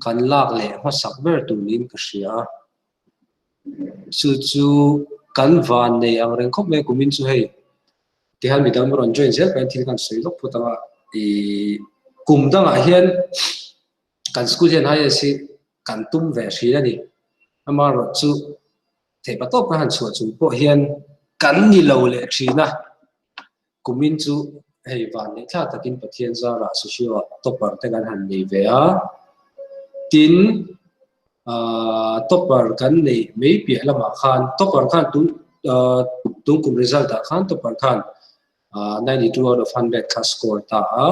kan lak leh hmasak ber tur niin ka hria a. Chu chu kan van nei ang reng khawp mai kumin chu hei tihian midang rawn join zel pahin thil kan sawi lawk phawt ang a. Ihh kum dangah hian kan school hian highest hi kan tum ve hrin a ni. Amaherawh chu theihpa tawp kan han chhuah chung pawh hian kan ni lo leh thin a. Kumin chu hei van leh thla takin Pathian zarah Socio ah topper te kan han nei ve a. Tin, ah topper kan neih mai piah lamah khan topper khan tun ah tun kum result ah khan topper khan ah 92 out of 100 kha score ta a.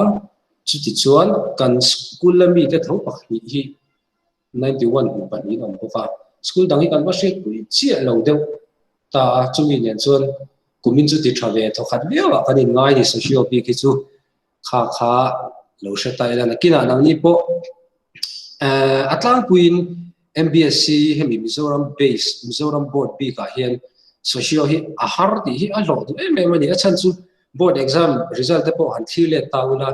Chutichuan kan school a mite tho pahnih hi 91 hmu pahnihin a awm bawk a, school dang hi kan va hriatpui chiah lo deuh ta a, chumi nen chuan kumin chu ti tha ve thawkhat viau ah kan inngai ni Socio bik hi chu kha kha lo hre ta ila nakinah nangni pawh eh a tlangpuiin MBSC hemi Mizoram base Mizoram board bik ah hian Socio hi a har tih hi a hlawh duh em em a ni, a chhan chu board exam result te pawh han thlir let ta ula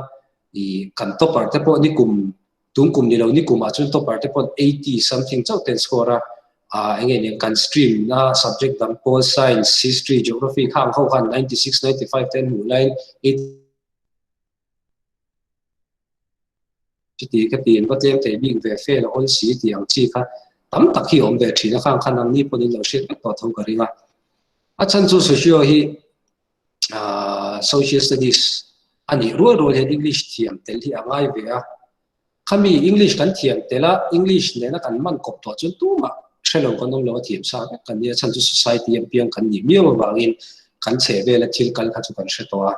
ih kan topper te pawh nikum Tun kum ni lo ni kumah chuan topper te pawn 80 something chauh te an score a, ah eng nge niang kan stream na subject dang pol science, history, geography kha ang ho khan 96, 95 te an hmuh laiin 80 chuti ka ti an va tlem thei bik ve fel a awl si tih ang chi kha tam tak hi a awm ve thin a, khang khan ang ni pawhin lo hriat vek tawh tho ka ring a. A chhan chu socio hi ah social studies a nih rual rual hian English thiam tel hi a ngai ve a, khami English kan thiam tel a, English nena kan man kawp tawh chuan tumah hre lo kan awm lo a thiam sa vek kan nia, chhan chu society a piang kan nih miau avangin kan chheh vela thil kal kha chu kan hre tawh a,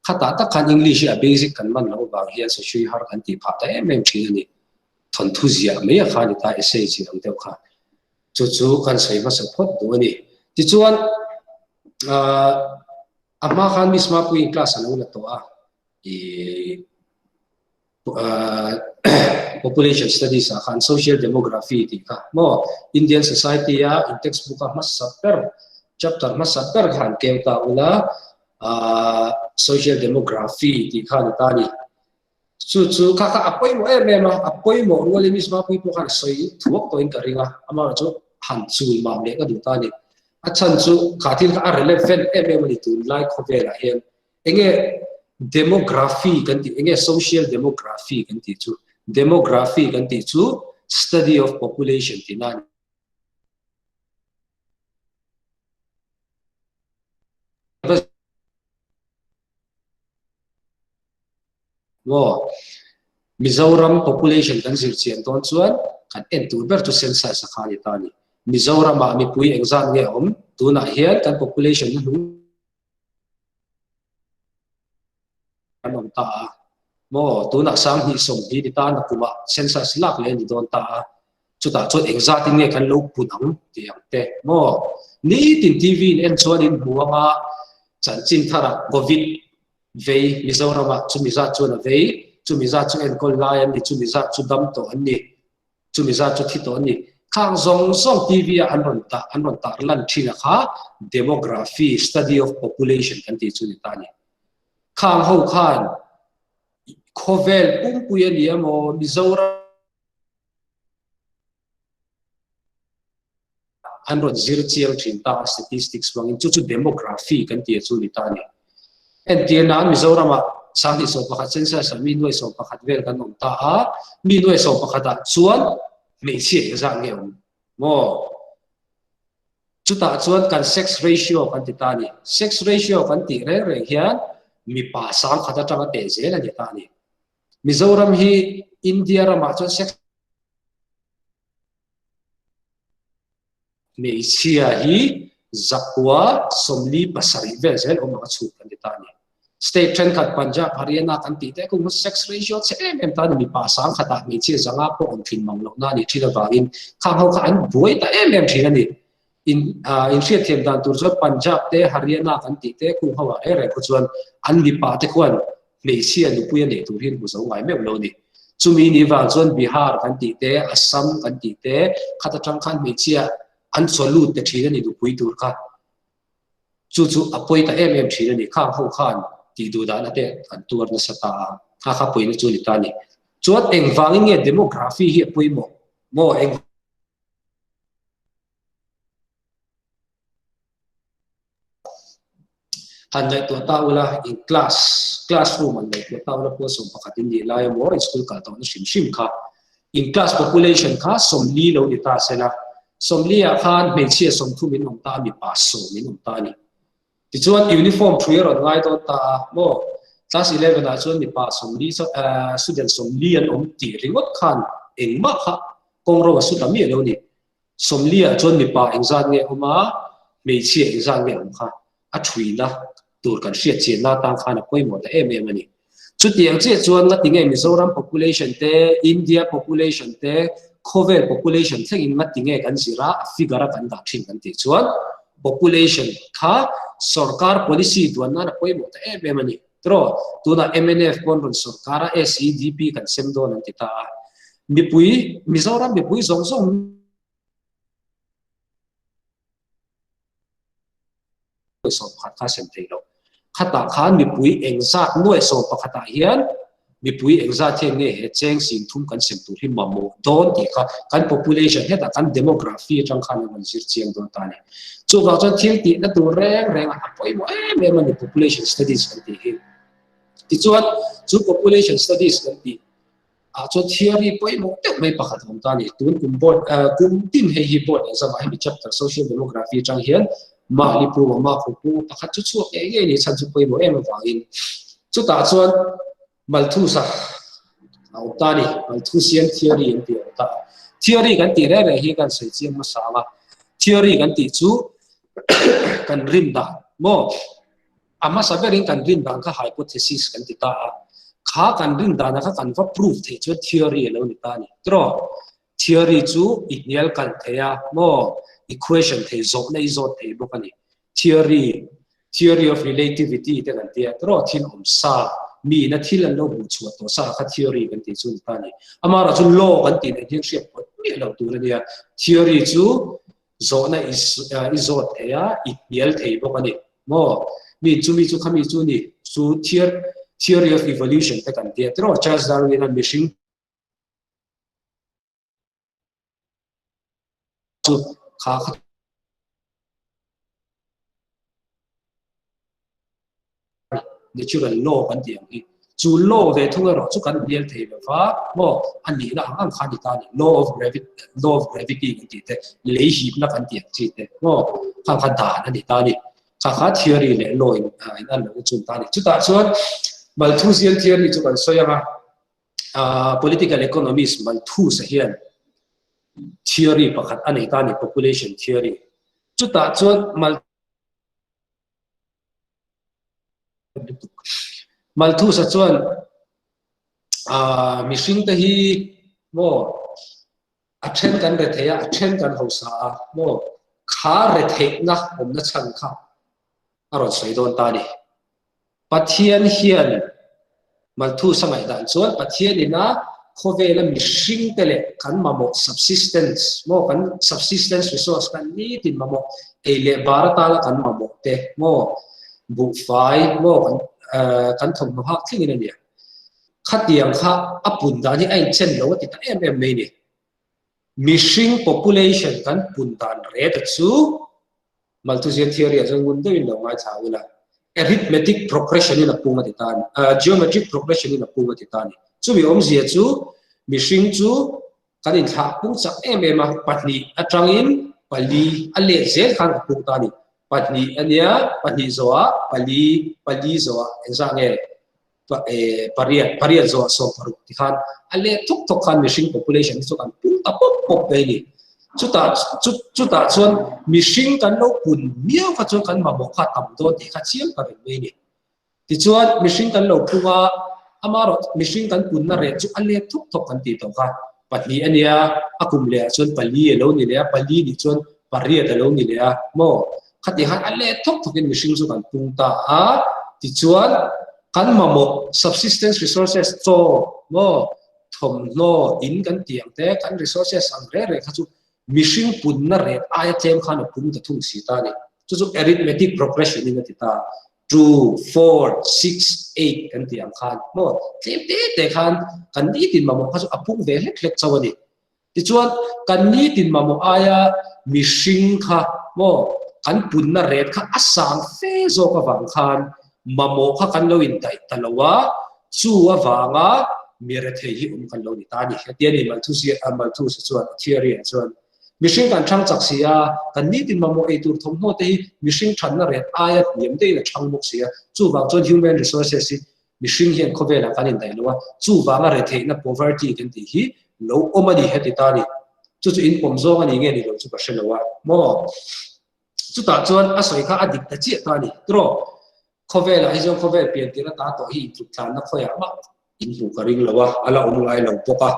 khatah tak khan English hi a basic kan man loh avang hian sawi har kan tih phah ta em em thin a ni, thawnthu ziah mai a kha a ni ta essay chi ang deuh kha. Chu chu kan sawi hmasa phawt duh a ni. Tichuan, a hma khan Miss Mapuiin class a lo la tawh a, ih population studies ah khan social demography tih kha maw Indian society a in textbook a hmasa ber chapter hmasa ber kha han keu ta ula social demography tih kha a ni ta a ni. Chu chu kha kha a pawimawh em em a, a pawimawh rualin Miss Mapui pawh khan a sawi thuak tawhin ka ring a, amaherawh chu han chul mam leh ka duh ta a ni. A chhan chu kha thil kha a relevant em em a ni tunlai khawvelah hian. Enge demography kan tih, enge social demography kan tih chu? Demography kan tih chu study of population tihna a ni. Maw? Mizoram population kan zir chian dawn chuan kan en tur ber chu census a kha a ni ta a ni. Mizoramah mipui engzat nge a awm? Tunah hian kan population na hnung kan awm ta a. Maw? Tunah 20 sawmhnih ni ta na kumah census lak leh a ni dawn ta a. Chutah chuan engzatin nge kan lo pun ang tih ang te maw? Nitin TV in en chuan in hmu anga chanchin tharah Covid vei Mizoramah chumi zat chuan a vei, chumi zat chu enkawl lai an ni, chumi zat chu dam tawh an ni, chumi zat chu thi tawh an ni. Khang zawng zawng TV ah an rawn tah an rawn tar lan thin a kha demography, study of population kan tih chu ni ta a ni. Khang ho khan khawvel pumpui a ni emaw Mizoram An rawn zir chiang thin ta a, statistics hmangin chu chu demography kan tih chu a ni ta a ni. Entir nan Mizoramah 2011 census ah mi nuai 11 vel kan awm ta a, mi nuai 11 ah chuan hmeichhia engzat nge awm maw? Chutah chuan kan sex ratio kan ti ta a ni. Sex ratio kan tih reng reng hian mipa 1000 atanga teh zel a ni ta a ni. Mizoram hi India ramah chuan sex Hmeichhia hi zakua 47 vel zel awm ang a chhuk kan ti ta a ni. State thenkhat Punjab, Haryana kan tih te kung sex ratio chhe em em ta a ni. Mipa 1000 ah hmeichhia 500 pawh awm thin mang lohna a nih thin avangin khang ho kha an buai ta em em thin a ni. In inhriatthiam dan tur chuan Punjab te Haryana kan tih te kung ho ah reng reng khaw chuan an mipa te khuan hmeichhia nupui a neih tur hi an hmu zo ngai meuh lo a ni. Chumi ni vang chuan Bihar kan tih te, Assam kan tih te, khat atang khan hmeichhia an chaw lut ta thin a ni nupui tur kha. Chu chu a pawi ta em em thin a ni. Khang ho khan tih duh dahna te an tuar nasa ta a, kha kha pawina chu a ni ta a ni. Chuan engvangin nge demography hi a pawimawh maw? Eng Han ngaihtuah ta ula in class classroom an ngaihtuah ta ula pawl 11 in nih lai emaw in school kal tawhna hrim hrim kha in class population kha 40 lo ni ta sela 40 ah khan hmeichhia 30 in awm ta a mipa 10 in awm ta a ni. Tichuan uniform thui a rawn ngai dawn ta a maw class 11 ah chuan mipa 40 student 40 an awm tih ringawt khan engmah kha kawngro a su ta miah lo ni. 40 ah chuan mipa engzat nge awm a, hmeichhia engzat nge awm kha a thuina tur kan hriat chianna atan khan a pawimawh ta em em a ni. Chutiang chiah chuan ngatinge Mizoram population te, India population te, khawvel population thlengin ngatinge kan zir a, a figure a kan dah thin kan tih chuan population kha sorkar policy duan nan a pawimawh ta em em a ni. Tiraw, tunah mnf pawn rawn sorkar a SEDP kan sem dawn an ti ta a. Mipui, Mizoram mipui zawng zawng nuai 11 kha sem thei lo. Khatah khan mipui engzat nuai 11 ah hian mipui engzat hian nge he cheng 30,000 kan sem tur hi mamawh dawn tih kha kan population hetah kan demography atang khan an rawn zir chiang dawn ta a ni. Chuvang chuan thil tihna tur reng reng a pawimawh em em a ni population studies kan tih hi. Tichuan chu population studies kan tih ah chuan theory pawimawh deuh mai pakhat a awm ta a ni. Tun kum board kum tin hei hi board exam ah hemi chapter social demography atang hian mahni pu a makhu pu pakhat chu chhuak ngei ngei a ni chhan chu pawimawh em avangin chutah chuan Malthus a awm ta a ni. Malthusian theory an tih a awm ta a. Theory kan tih reng reng hi kan sawi chiang hmasa ang a. Theory kan tih chu kan rin dan maw? A hmasa berin kan rin dan kha hypothesis kan ti ta a. Kha kan rin dana kha kan va proof theih chuan theory a lo ni ta a ni. Tiraw? Theory chu i hnial kalh thei a maw? I question thei, zawhna i zawt thei bawk a ni. Theory, theory of relativity te kan tia tiraw? Thil awm sa, miin a thil an lo hmuh chhuah tawh sa kha theory kan tih chu a ni ta a ni. Amaherawhchu law kan tih nen hian hriat pawh miah loh tur a nia. Theory chu zawhna i zawt thei a, i hnial thei bawk a ni. Maw? Mi chu mi chu khami chu ni. Chu theory of evolution te kan tia tiraw? Charles Darwin-a mihring chu kha kha natural law kan tih ang hi chu law ve thung erawh chu kan hnial thei lo va maw a nihna ang ang kha a ni ta a ni law of gravity law of gravity kan tih te lei hipna kan tih ang chi te maw kha kha dan a ni ta a ni kha kha theory leh law in in an lo chu ta a ni chutah chuan Malthusian theory chu kan sawi ang a political economist Malthus-a hian theory pakhat a nei ta a ni population theory chutah chuan Mal Malthus-a chuan mihring te hi maw a then kan re thei a, a then kan hausa a maw kha re theihna awmna chhan kha a rawn sawi dawn ta a ni. Pathian hian Malthus-a ngaihdan chuan Pathian ina khawvela mihring te leh kan mamawh subsistence maw kan subsistence resource kan nitin mamawh ei leh bar atana kan mamawh te maw buhfai maw kan kan thawmhnaw hak thlengin a nia. Khatiang kha a pun dan hi a inchen lo a ti ta em em mai ni. Mihring population kan pun dan reta chu Malthusian theory ah chuan ngun deuhin lo ngaithla ula, arithmetic progression in a pung a ti ta a ni, geometric progression in a pung a ti ta a ni. Chumi awmzia chu mihring chu kan inthlah pung chak em em a, pahnih atangin pali a let zel khan a pung ta a ni. Pahnih a nia, pahnih zawhah pali, pali zawhah engzah nge? Pariat, pariat zawhah 16 tikhan a let thawk thawk khan mihring population hi chu kan pung ta pawp pawp mai a ni. Chutah chutah chuan mihring kan lo pun miau kha chuan kan mamawh kha a tam dawn tih kha chiang ta reng mai a ni. Tichuan mihring kan lo pung a, amaherawh mihring kan punna reh chu a let thawk thawk kan tih tawh kha pahnih a nia, a kum leh ah chuan pali a lo ni leh a, pali nih chuan pariat a lo ni leh a maw? Khati khan a let thawk thawkin mihring chu kan pung ta a, tichuan kan mamawh subsistence resources chaw maw thawmhnaw in kan tih ang te kan resources ang reng reng kha chu mihring punna rek aia tlem khan a pung ta thung si ta a ni. Chu chu arithmetic progression in a ti ta. Two, four, six, eight kan tih ang khan maw tlem te te khan kan nitin mamawh kha chu a pung ve hlek hlek chauh a ni. Tichuan kan nitin mamawh aia mihring kha maw kan punna ret kha a sang fe zawk avang khan mamawh kha kan lo indaih ta lo a, chu avanga mi rethei hi awm kan lo ni ta a ni. Hetiang a ni Malthus chuan a theory ah chuan. Mihring kan chhang chak si a, kan nitin mamawh ei tur thawmhnaw te hi mihring thanna ret aia hniam deuhin a chhang bawk si a, chuvang chuan human resources hi mihring hian khawvelah kan indaih lo a, chuvanga retheihna poverty kan tih hi lo awm a ni heti ta a ni. Chu chu inpawm zawng a ni nge ni lo chu ka hre lo a maw. Chutah chuan a sawi kha a dik ta chiah ta a ni. Tiraw? Khawvelah hi chuan khawvel pian tirh ata tawh hi intluk tlanna khawiah mah inhmuh ka ring lo a, a la awm ngai lo bawk a,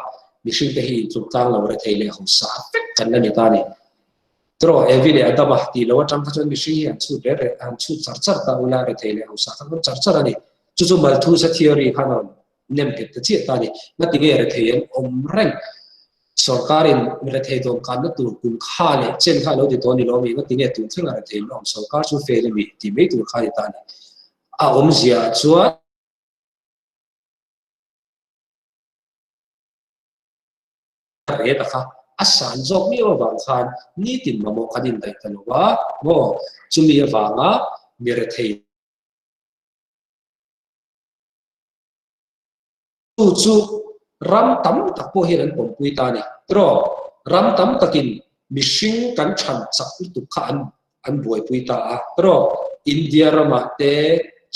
mihring te hi intluk tlang lo rethei leh hausa vek kan la ni ta a ni. Tiraw, Evi leh Adama tih lo atang kha chuan mihring hi an chhut reh reh, an chhut char char ta ula, rethei leh hausa kha an awm char char a ni. Chu chu Malthus-a theory khan a rawn nem nghet ta chiah ta a ni. Ngati nge rethei an awm reng? Sorkarin rethei dawmkanna tur kum kha leh chen kha a lo ti tawh a ni lo a mi? Ngati nge tun thlenga rethei an awm? Sorkar chu fail a mi? tih mai tur kha a ni ta a ni. A awmzia chuan. Reta kha a san zawk miau avang khan nitin mamawh kan indaih ta lo a maw? Chumi avanga mi rethei. Chu chu ram tam tak pawh hian an pawmpui ta a ni. Tiraw, ram tam takin mihring kan chhan chak lutuk kha an an buaipui ta a. Tiraw, India ramah te,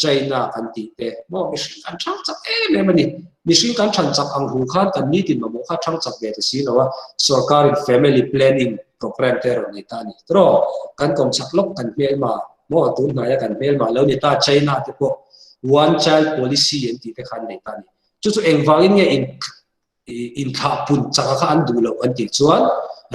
China kan tih te, maw mihring kan chhang chak em em a ni. Mihring kan chhan chak ang hu khan kan nitin mamawh kha chhang chak ve ta si lo a, sorkarin family planning program te a rawn nei ta a ni. Tiraw, kan kawm chak lawk kan hmelma, maw tun hnaia kan hmelma lo ni ta China te pawh one child policy an tih te kha an nei ta a ni. Chu chu engvangin nge in inthlah pun chaka kha an duh loh an tih chuan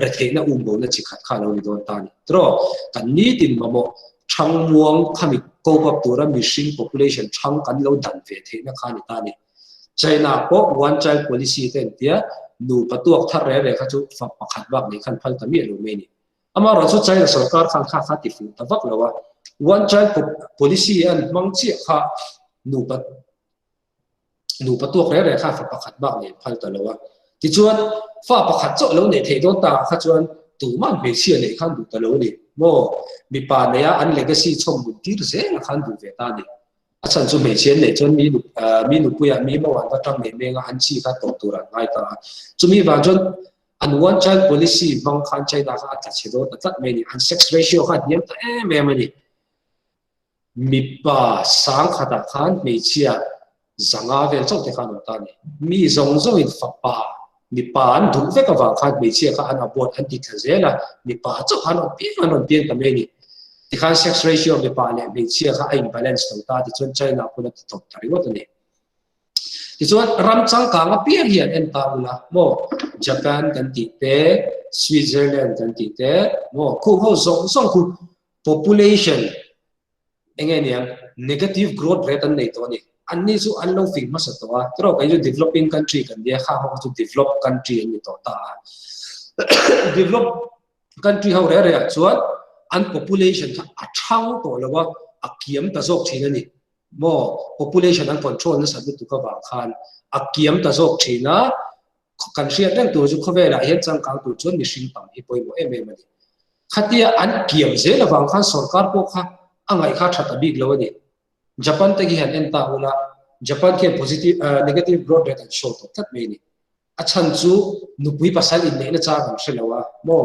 retheihna umbona chi khat kha a lo ni dawn ta a ni. Tiraw, kan nitin mamawh thangmuang khami cope up tura mihring population thang kan lo dan ve theihna kha a ni ta a ni. China pawh one child policy te an tia, nupa tuak thar reh reh kha chu fa pakhat bak nei khan phal ta miah lo mai a ni. Amaherawhchu chu China sorkar khan kha kha ti fuh ta vak lo a, one child policy an hmang chiah kha nupa nupa tuak reng reng kha fa pakhat bak nei phal ta lo a. Tichuan fa pakhat chauh lo neih theih dawn ta kha chuan tuman hmeichhia neih khan duh ta lo a ni maw? Mipa neia an legacy chhawm mun tir zel a khan duh ve ta a ni. A chhan chu hmeichhia an neih chuan mi mi nupuiah mi mau an va tang ngei meng a, an chi kha tawp tur an ngai ta a. Chumi vang chuan An one child policy hmang khan China kha a tla chhe dawn ta tlat mai a ni. An sex ratio kha a hniam ta em em a ni. Mipa sang khatah khan hmeichhia zanga vel chauh te khan awm ta a ni. Mi zawng zawngin fapa mipa an duh vek avang khan hmeichhia kha an abort an ti tla zel a, mipa chauh khan awm piang an rawn piang ta mai a ni. Tikhan sex ratio mipa leh hmeichhia kha a in balance lo ta tichuan China pawn a ti tawp ta ringawt a ni. Tichuan ram changkang apiang hi an en ta ula maw Japan kan tih te, Switzerland kan tih te maw khung ho zawng zawng khu population eng nge niang negative growth rate an nei tawh a ni. Anni chu an lo fing hmasa tawh a, tiraw kei chu developing country kan nia khang ho chu developed country an ni tawh ta a. Develop country ho reh reh ah chuan an population kha a thang tawh lo a, a kiam ta zawk thin a ni. Maw population an control nasat lutuk avang khan a kiam ta zawk thin a, kan hriat reng tur chu khawvelah hian changkang tur chuan mihring tam hi pawimawh em em a ni. Khatia an kiam zel avang khan sorkar pawh kha a ngaih kha tha ta bik lo a ni. Japan te khi han en ta ula, Japan khian positive negative growth rate an show tawh tlat mai a ni. A chhan chu nupui pasal inneihna chang an hre lo a maw?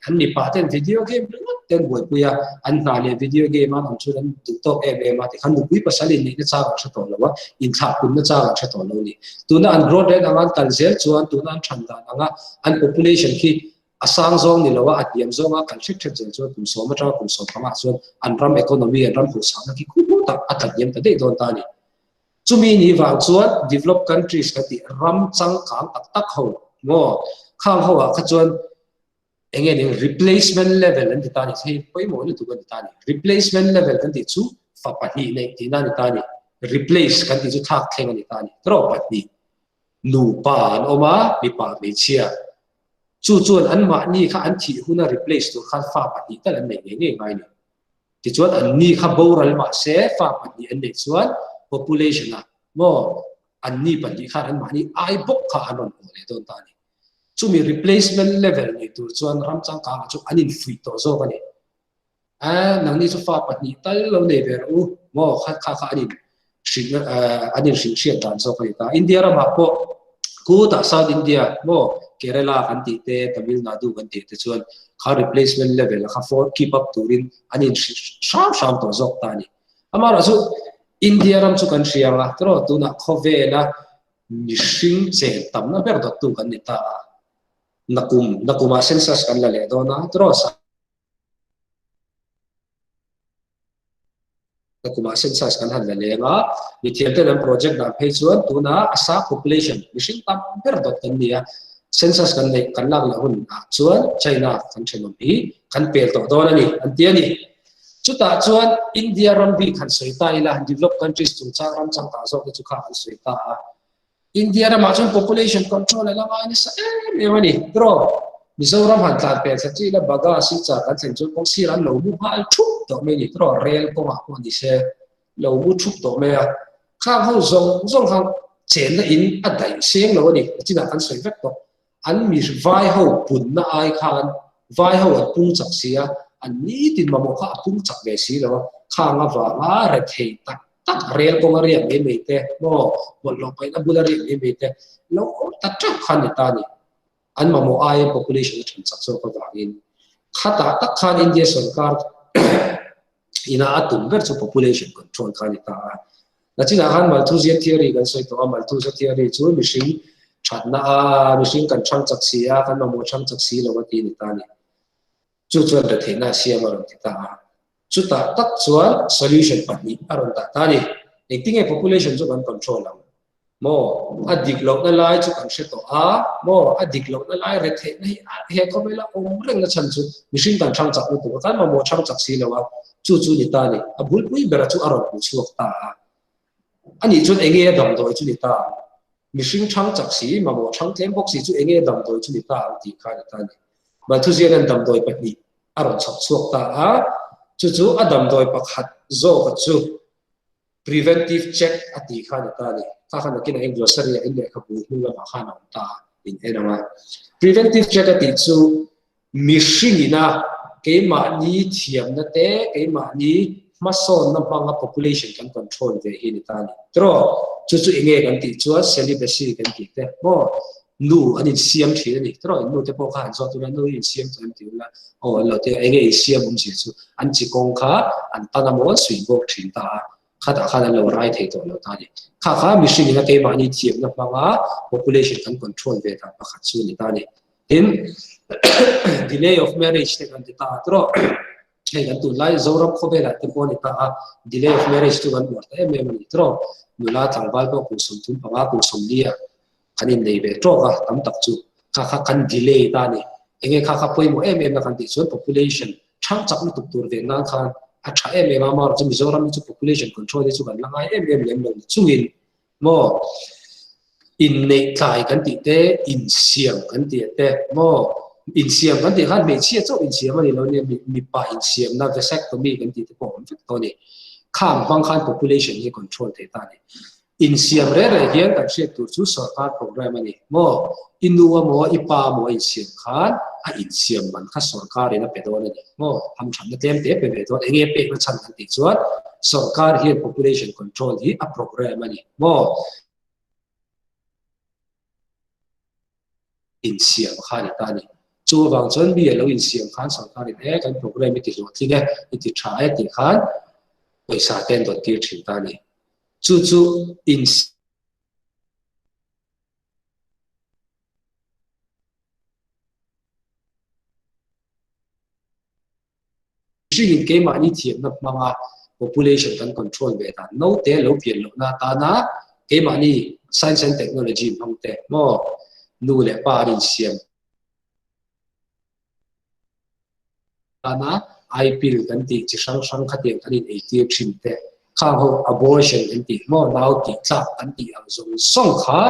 An mipa ten video game ringawt te an buaipui a, an hna leh video game a an awm chuan an duh tawk em em a tikhan nupui pasal inneihna chang an hre tawh lo a, inthlahpunna chang an hre tawh lo a ni. Tuna an growth rate anga an kal zel chuan tuna an than dan anga an population khi a sang zawng ni lo a, a hniam zawnga kal hrek hrek zel chuan kum sawm atanga kum 15 ah chuan an ram economy, an ram hauhsakna khi khup tak a tlahniam ta daih dawn ta a ni. Chumi ni vang chuan developed countries kan tih ram changkang tak tak ho maw khang ho ah kha chuan eng nge ning replacement level an ti ta ni hei pawimawh lutuk an ti ta ni replacement level kan tih chu fa pahnih neih tihna a ni ta ni replace kan tih chu thlak thleng a ni ta ni tawrh pahnih nupa an awm a mipa hmeichhia chu chuan anmahni kha an thih huna replace tur khan fa pahnih tal an nei ngei ngei ngai ni. Tichuan anni kha boral mahse fa pahnih an neih chuan population ah maw anni pahnih khan anmahni ai bawk kha an rawn haw leh dawn ta a ni. Chumi replacement level nei tur chuan ram changkangah chu an infuih tawh zawk a ni. A nangni chu fa pahnih tal lo nei ve rawh u maw kha kha kha an in hrilh an in hrilh hriat dan zawk a ni ta. India ramah pawh khutah South India maw Kerala kan tih te Tamil Nadu kan tih te chuan kha replacement level a kha for keep up turin an in hrilh hram hram tawh zawk ta a ni. Amaherawhchu India ram chu kan hria ang a, tiraw tunah khawvela mihring chen tamna ber dawttu kan ni ta a, nakum nakumah census kan la leh dawn a, tiraw Kumah census kan han la leng a, mithiam ten an project dan phei chuan tuna a sa population mihring tam ber dawt kan ni a, census kan neih kan lak leh hun ah chuan China kan thenawm hi kan pel tawh dawn a ni an ti a ni. Chutah chuan India ram bik han sawi ta ila, developed countries chungchang ram changkang zawk te chu kha an sawi ta a. India ramah chuan population control a la ngai nasa em em a ni. Bro, Mizoram han tlan pel thla chi ila Baga Silchar kan thlen chuan kawng sirah an lo mu nghal thup tawh mai a ni. Bro, rel kawngah pawh ni se lo mu thup tawh mai a. Khang ho zawng zawng khan chenna in a daih seng lo a ni. Chinah kan sawi vek tawh. An mi vai ho punna ai khan vai ho an pung chak si a, an nitin mamawh kha a pung chak ve si lo a. Khang avanga rethei tak tak rel kawnga riak mai mai te maw bawlhhlawh paihna bula riak mai mai te lo awm ta teuh kha a ni ta a ni. An mamawh aia population a then chak zawk avangin khatah tak khan India sorkar ina a tum ber chu population control kha a ni ta a. Nachinah khan Malthusian theory kan sawi tawh a, Malthusa theory chu mihring thatna a mihring kan thang chak si a, kan mamawh thang chak si lo a ti a ni ta a ni. Chu chuan retheihna a siam a rawn ti ta a. Chutah tak chuan solution pahnih a rawn dah ta a ni. Engtinge population chu kan control ang? Maw? A dik lohna lai chu kan hre tawh a, maw? A dik lohna lai retheihna hi a he khawvela awm rengna chhan chu mihring kan thang chak lutuk a, kan mamawh thang chak si lo a, chu chu ni ta a ni. A bulpui bera chu a rawn hmu chhuak ta a. Anih chuan enge a damdawi chu ni ta ang? Mihring thang chak si, mamawh thang tlem bawk si chu enge damdawi chu ni ta ang tih kha a ni ta a ni. Malthusian an damdawi pahnih a rawn chhawp chhuak ta a, chu chu a damdawi pakhat zawka chu preventive check a tih kha a ni ta a ni. Kha kha nakinah hian glossary ah in lehkhabu hnung lamah khan a awm ta a, in en ang a. Preventive check a tih chu Mihringina keimahni thiamna te, keimahni hmasawnna hmanga population kan control ve hi a ni ta a ni. Tiraw? Chu chu enge kan tih chuan celibacy kan tih te maw? Nu an insiam thin a ni. Tiraw? In nu te pawh kha han zawt ula, nu i insiam tawh em ti ula, aw an lo ti a, enge insiam awmzia chu an chi kawng kha an tan a maw an suih bawk thin ta a, khatah khan an lo rai thei tawh lo ta a ni. Kha kha mihringina keimahni thiamna hmanga population kan control ve dan pakhat chu a ni ta a ni. Tin, delay of marriage te kan ti ta a tawh. Hei kan tunlai Zoram khawvelah te pawh a ni ta a, delay of marriage chu kan uar ta em em a ni tawh. Nula tlangval pawh kum 35 kum 40 ah kan innei ve tawk a, tam tak chu kha kha kan delay ta a ni. Enge kha kha pawimawh em em na kan tih chuan population thang chak lutuk tur ve nan khan a tha em em a, amaherawhchu Mizoram hi chu population control hi chu kan la ngai em em lem lo ni chungin maw inneih tlai kan tih te, insiam kan tih te maw insiam kan tih khan hmeichhia chauh insiam a ni lo nia, mipa insiamna vasectomy kan tih te pawh a awm vek tawh a ni. Khang hmang khan population hi control thei ta a ni. Insiam reh reh hian kan hriat tur chu sorkar program a ni maw? I nu emaw i pa emaw a insiam khan a insiam man kha sorkarin a pe dawn a ni maw? Hamthatna tlem te pe ve dawn enge pekna chhan kan tih chuan sorkar hian population control hi a program a ni maw? Insiam kha a ni ta a ni. Chu avang chuan mi a lo insiam khan sorkarin e kan program i ti hlawhtling e, i ti tha e tih khan pawisa te an rawn tir thin ta a ni. Chu chu in Mihringin keimahni thiamna hmanga population kan control ve dan naute lo pian lohna atana keimahni science and technology hmang te maw nu leh pa an insiam tana ai pill kan tih chi hrang hrang khatiang kan in eitir thin te khang ho abortion kan tih maw nau tih tlak kan tih ang zawng zawng kha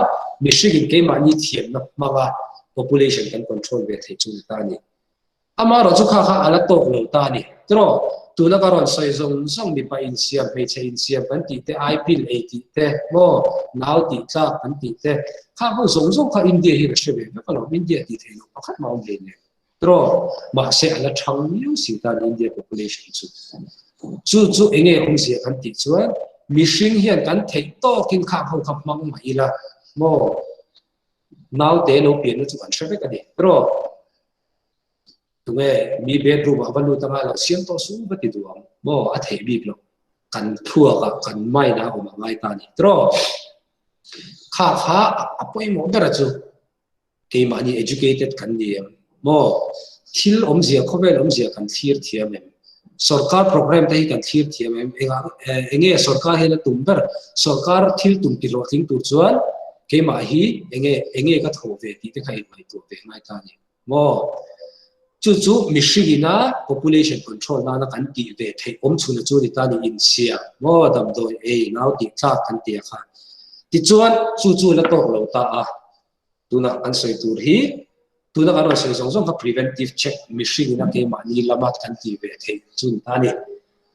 mihringin keimahni thiamna hmanga population kan control ve thei chu ni ta a ni. Amaherawhchu kha kha a la tawk lo ta a ni. Tiraw? Tuna ka rawn sawi zawng zawng mipa insiam, hmeichhe insiam kan tih te, ai pil ei tih te, maw nau tih tlak kan tih te, kha ho zawng zawng kha India hian a hre ve vek alawm. India tih theih loh pakhat mah a awm hleinem. Tiraw? Mahse a la thang miau si tan India population chu. Chu chu enge awmzia kan tih chuan mihring hian kan theih tawkin khang ho kha hmang mah ila maw naute lo pianna chu kan hre vek a ni. Tiraw? Tunge mi bedroom ah va lut anga lo siam tawh su va ti duh ang maw a theih bik lo. Kan thluak ah kan mind ah awm a ngai ta a ni. Tiraw? Kha kha a pawimawh ber a chu. Keimahni educated kan ni em? Maw? Thil awmzia, khawvel awmzia kan thlir thiam em? Sorkar program te hi kan thlir thiam em? Engah enge sorkar hian a tum ber? Sorkar thil tum ti hlawhtling tur chuan keimah hi enge enge ka thawh ve tih te kha inhmaihtuah ve ngai ta a ni. Maw? Chu chu mihring ina population control nana kan tih ve theih awm chhuna chu ni ta ni insiam maw damdawi ei nau tih tlak kan ti a kha. Tichuan chu chu la tawk lo ta a. Tuna kan sawi tur hi tuna kan rawn sawi zawng zawng kha preventive check mihring ina keimahni lama kan tih ve theih chu ni ta a ni.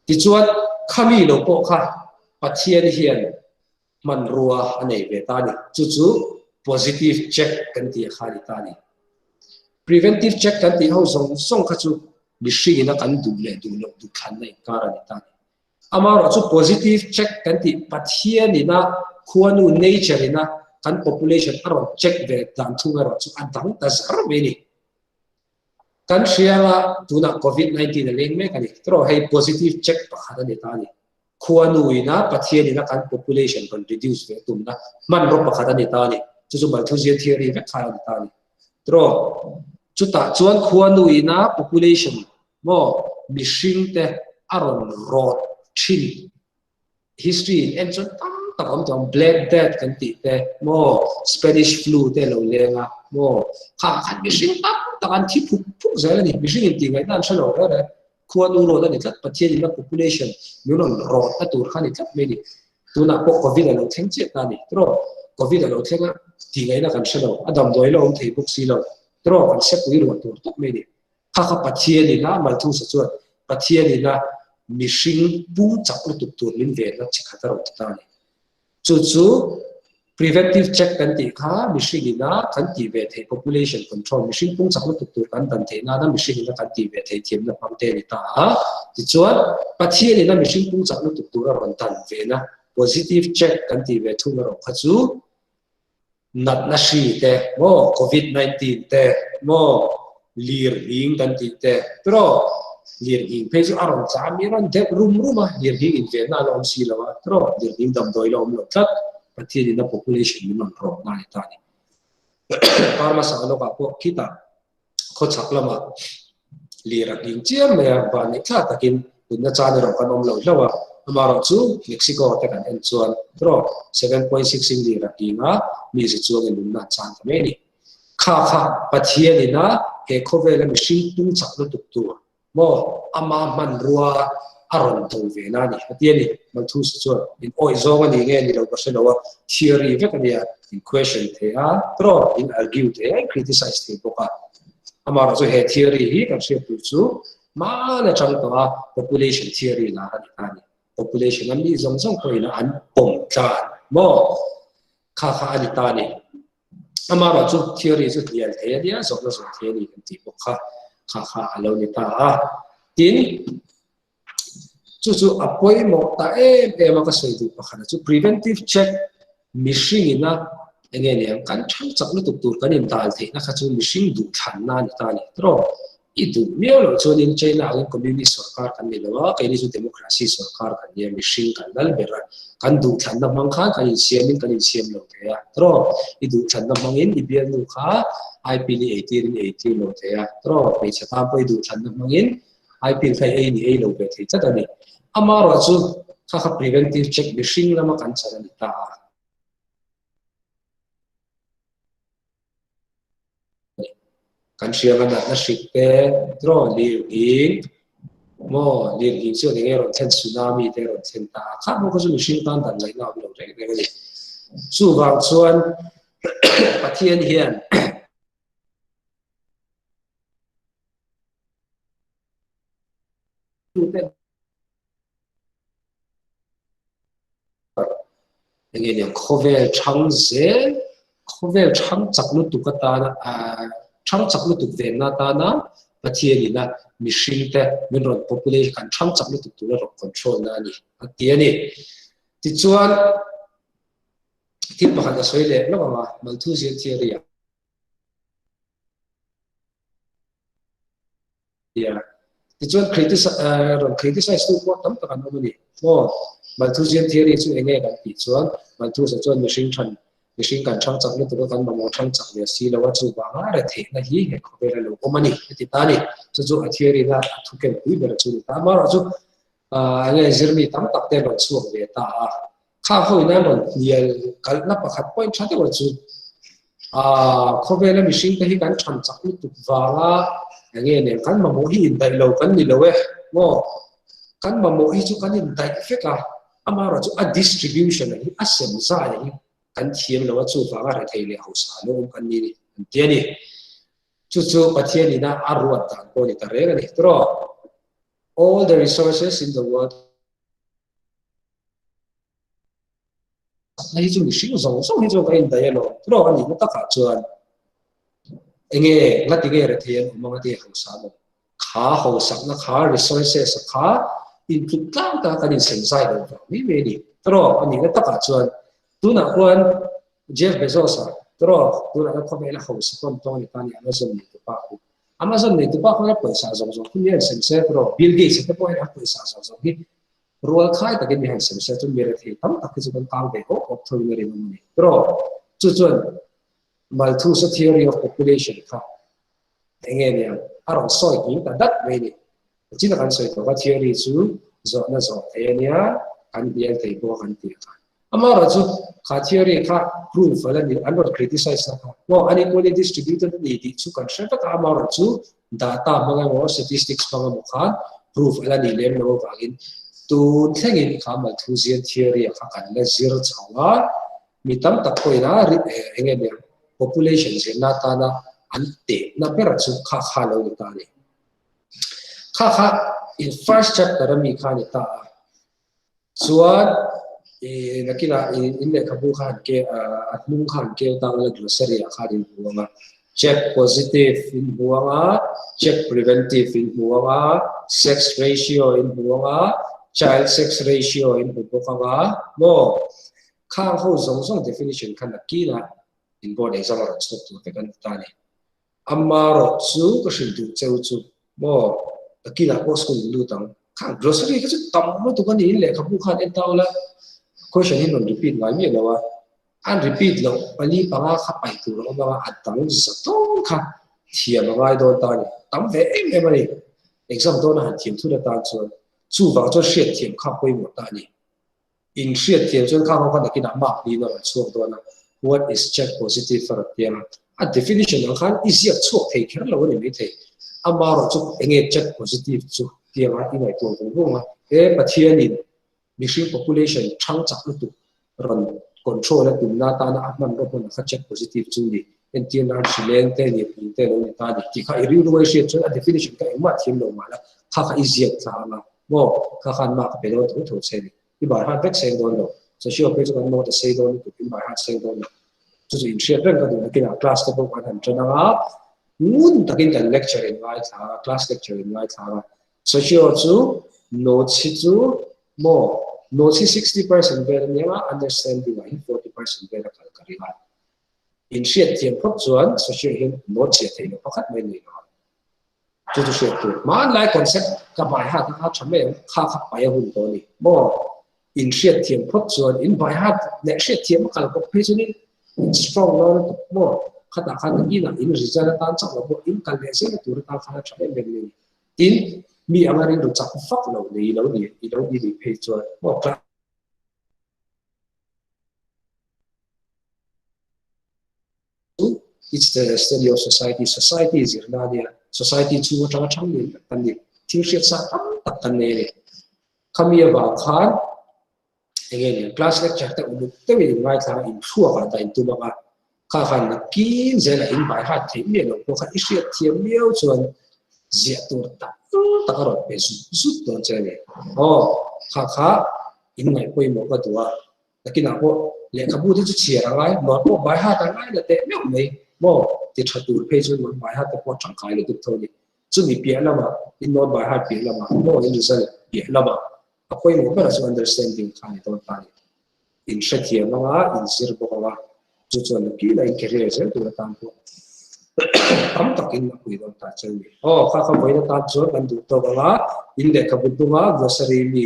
Tichuan khami lo pawh kha Pathian hian hmanrua a nei ve ta a ni. Chu chu positive check kan tih a kha a ni ta a ni. Preventive check kan tih ho zawng zawng kha chu mihring ina kan duh leh duh loh duhthlanna inkar a ni ta a ni. Amaherawh chu positive check kan tih Pathian ina khuanu nature ina kan population a rawn check ve dan thung erawh chu a dang ta zar mai a ni. Kan hria anga tunah covid 19 a leng mek a ni. Tiraw hei positive check pakhat a ni ta a ni. Khuanu ina Pathian ina kan population rawn reduce ve tumna hmanraw pakhat a ni ta a ni. Chu chu Malthusian theory vek khan a ni ta a ni. Tiraw chutah chuan khuanu ina population Maw mihring te a rawn rawt thin history in en chuan tam tak awm tawh ang black death kan tih te maw spanish flu te lo leng a maw kha khan mihring tam tak an thi phuk phuk zel a ni mihring in tih ngaihna an hre lo reng reng khuanu rawt a ni tlat Pathian in a population min rawn rawt na tur kha a ni tlat mai a ni tunah pawh covid a lo thleng chiah ta a ni tiraw covid a lo thleng a tih ngaihna kan hre lo a damdawi la awm thei bawk si lo tiraw kan sepui ruah tur tawp mai a ni. Kha kha Pathian ina Malthusa chuan Pathian ina mihring pung chak lutuk tur min venna chi khat a rawn ti ta a ni. Chu chu preventive check kan tih kha mihring ina kan tih ve theih population control mihring pung chak lutuk tur kan dan theih nana mihring ina kan tih ve theih thiamna hmang te a ni ta a. Tichuan Pathian ina mihring pung chak lutuk tur a rawn dan vena positive check kan tih ve thung erawh kha chu Natna hri te maw, Covid 19 te maw, lir hing kan tih te tiraw, lir hing phei chu a rawn tla mi rawn deuh rum rum a, lir hing invenna a la awm si lo a tiraw, lir hing damdawi la awm lo tlat, Pathian in a population min rawn rawm na a ni ta a ni. Parma sak lawkah pawh khitah khawchhak lamah lir a nghing chiam mai a, vanneih thla takin tunna chan erawh kan awm lo hlauh a, amaherawh chu Mexico te kan en chuan tiraw 7.6 in lir a nghing a, mi ze chuangin nunna an chan ta mai a ni. Kha kha Pathian ina he khawvela mihring tung chak lutuk tur Maw, ama hmanrua a rawn do ve na a ni. A ti a ni. Malthus chuan in awih zawng a ni nge ni lo ka hre lo a, theory vek a nia, in question thei a, tiraw, in argue thei a, in criticize thei bawk a. Amaherawhchu he theory hi kan hriat tur chu hman atang tawh a population theory lar a ni ta a ni. Population a mi zawng zawng pawhin an pawm tlan maw? Kha kha a ni ta a ni. Amaherawh chu theory chu hnial thei a nia, zawhna zawh thei a ni kan tih bawk kha, kha kha a lo ni ta a. Tin, chu chu a pawimawh ta em em a ka sawi duh pakhat chu preventive check mihring ina enge niang kan thang chak lutuk tur kan intal theihna kha chu mihring duhthlanna a ni ta a ni tiraw. I duh miau loh chuanin China angin Communist sorkar kan ni lo a, keini chu Democracy sorkar kan nia, mihring kan lal ber a, kan duhthlanna hmang khan kan insiamin kan insiam lo thei a, tiraw? I duhthlanna hmangin i bialnu kha I-pill i eitirin i eitir lo thei a, tiraw? Hmeichhe tan pawh i duhthlanna hmangin I-pill kha i ei ni ei lo ve thei tlat a ni. Amaherawhchu kha kha preventive check mihring lama kan chan a ni ta a. Kan hriam a natna hrik te, tiraw lirnghing maw lirnghing chuan enge rawn thlen tsunami te rawn thlen ta a, kha pawh kha chu mihring tan dan ngaihna a awm lo reng reng a ni. Chuvang chuan Pathian hian ten enge niang khawvel thang zel khawvel thang chak lutuk atana thang chak lutuk venna atana Pathian ina mihring te min rawn population kan thang chak lutuk tura rawn control na a ni a ti a ni. Tichuan thil pakhat a sawi leh lawk ang a, Malthusian theory ah. Nia. Tichuan rawn criticize tu pawh tam tak an awm a ni. Maw? Malthusian theory chu eng nge kan tih chuan Malthus-a chuan mihring than, mihring kan thang chak lutuk a, kan mamawh thang chak ve si lo a, chuvanga retheihna hi he khawvel a lo awm a ni a ti ta a ni. Chu chu a theory na a thu ken pui ber chu a ni ta. Amaherawhchu eng nge zirmi tam tak te an rawn chhuak ve ta a. Kha hawiin an rawn hnial kalhna pakhat point tha deuh chu khawvela mihring te hi kan than chak lutuk vanga enge nen kan mamawh hi indaih lo kan ni lo e maw kan mamawh hi chu kan indaih vek a amaherawh chu a distribution hi a sem zai hi kan thiam lo a chuvanga rethei leh hausa lo awm kan ni an ti a ni chu chu Pathian ina a ruat dan pawh ni ta reng a ni tiraw all the resources in the world Hei chu mihring zawng zawng hi chu ka indaih alawm tiraw a nihna takah chuan enge ngati nge rethei an awm anga ti hausa an awm kha hausakna kha resources kha intluk tlang taka kan insem zai lo vang mai mai a ni tiraw a nihna takah chuan tunah khuan Jeff Bezos a tiraw tunah khan khawvela hausa tawn tawng a ni ta a ni Amazon neitupa khu Amazon neitupa khuan a pawisa zawng zawng khu mi a insem se tiraw Bill Gates a te pawh hian a pawisa zawng zawng hi Rual khai takin mi han sem se chu mi rethei tam tak hi chu kan kang ve awp awp tho in a rinawm a ni. Tiraw? Chu chuan Malthus-a theory of population kha eng nge niang a rawn sawi hming ta dat mai a ni. Chin a kan sawi tawh kha theory chu zawhna zawh thei a nia, kan hnial thei pawh a kan ti a kha. Amaherawhchu kha theory kha proof a la ni, an rawn criticize na kha maw unequally distributed a ni tih chu kan hre vek a, amaherawhchu data hmang emaw statistics hmang emaw khan proof a la nih lem loh avangin tun thlengin kha Malthusian theory a kha kan la zir chho a, mi tam tak pawhin a eng nge nia population zirna atana an tehna ber chu kha kha lo ni ta a ni. Kha kha in first chapter a mi kha a ni ta a. Chuan i nakinah i in lehkhabu kha han ke a hnung kha han keu tang la glossary ah khan in hmu ang a, check positive in hmu ang a, check preventive in hmu ang a, sex ratio in hmu ang a, child sex ratio in hmu bawk ang a maw? Khang ho zawng zawng definition kha nakinah in board exam a rawn chhuak tur vek a ni ta a ni. Amarawh chu ka hrilh duh cheu chu maw ka kilah pawh school in lut ang. Kha grocery kha chu tam lutuk a ni in lehkhabu khan en ta ula question hi an rawn repeat ngai miah lo a, an repeat loh pali panga kha paih tur a awm anga a dang za tawng kha thiam a ngai dawn ta a ni. Tam ve em em a ni. Exam dawn a han thiam thut atan chuan chuvang chuan hriatthiam kha pawimawh ta a ni. In hriatthiam chuan khang ho kha nakinah mark niin a rawn chhuak dawn a, what is check positive a rawn ti ang a, a definition ang khan i ziak chhuak thei kher lo a ni maithei. Amaherawh chu enge check positive chu ti anga i ngaihtuah vung vung a, he Pathianin mihring population thang chak lutuk rawn control a tumna atana a hmanraw hmun kha check positive chu ni, entir nan hrileng te ni pum te lo ni ta a ni tih kha i rilru a i hriat chuan a definition kha engmah thiam lo mah la kha kha i ziak thla ang a. Maw, kha khan mark a pe dawn tho tho che ni. I bar hat vek seng dawn lo. Social phei chu kan note a sei dawn lutuk, in bar hat seng dawn lo. Chu chu inhriat reng ka duh nakinah class te pawh kan han tan ang a, ngun takin kan lecture in ngaithla a, class lecture in ngaithla a. Social chu notes hi chu maw, notes hi 60% vel a nia, understanding ah hi 40% vel a kal ka ring a. Inhriat thiam phawt chuan social hian note chhiah theih loh pakhat mai nei lo ang. Chu chu hriat tur. Hmanlai concept ka bai hat a kha tha mai ang, kha kha pai a hun tawh a ni. Maw? In hriat thiam phawt chuan in bai hat leh hriat thiam a kal kawp phei chuan in in strong lo lutuk maw? Khatah khan inah in result atan chauh lo pawh in kal leh zel a tur atan khan a tha em em mai a ni. Tin, mi anga rilru chak vak lo nei lo ni i lo ni nih phei chuan maw class chu it's the study of society, society zirna a nia, society chhung atanga thang lian tak kan ni, thil hriat sa tam tak kan nei a ni. Khami avang khan eng nge nia class lecture te uluk deuhin in ngaithla a, in thluak ah dah in tum ang a, kha khan nakin zelah in bai hat theih miah lo pawh kha i hriat thiam miau chuan. Ziah tur tak tak a rawn pe zut zut dawn che a ni. Aw, kha kha in ngaih pawimawh ka duh a, nakinah pawh lehkhabu te chu chhiar a ngai, nuam pawh bai hat a ngai la teh meuh mai maw? Ti tha tur phei chuan nuam bai hat te pawh tangkai lutuk tho a ni. Chumi piah lamah, in nuam bai hat piah lamah maw in result piah lamah a pawimawh berah chuan understanding kha a ni dawn ta a ni. In hrethiam anga in zir bawk anga chu chuan nakin a in career zel tur atan pawh tam takin a pui dawn ta che a ni. Aw kha kha vawiin atan chuan kan duh tawk anga in lehkhabu hnunga glossary mi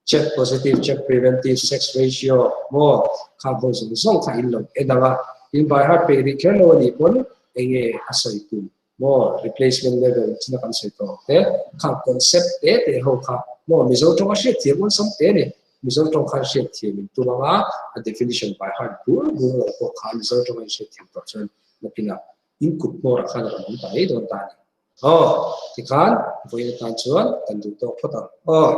check positive check preventive sex ratio maw kha ho zawng zawng kha in lo en anga in by heart peih rih kher lo a nih pawn enge a sawi tum maw replacement level china kan sawi tawh te kha concept te te ho kha maw Mizo tawng a hriat thiam awlsam te ni Mizo tawng khan hriat thiam in tum anga a definition by heart bur bur lo pawh kha Mizo tawng a in hriat thiam tawh chuan nakinah in kut hmawr ah khan a rawn awm ta mai dawn ta a ni. Aw tikhan vawiin atan chuan kan duh tawk phawt ang. Aw.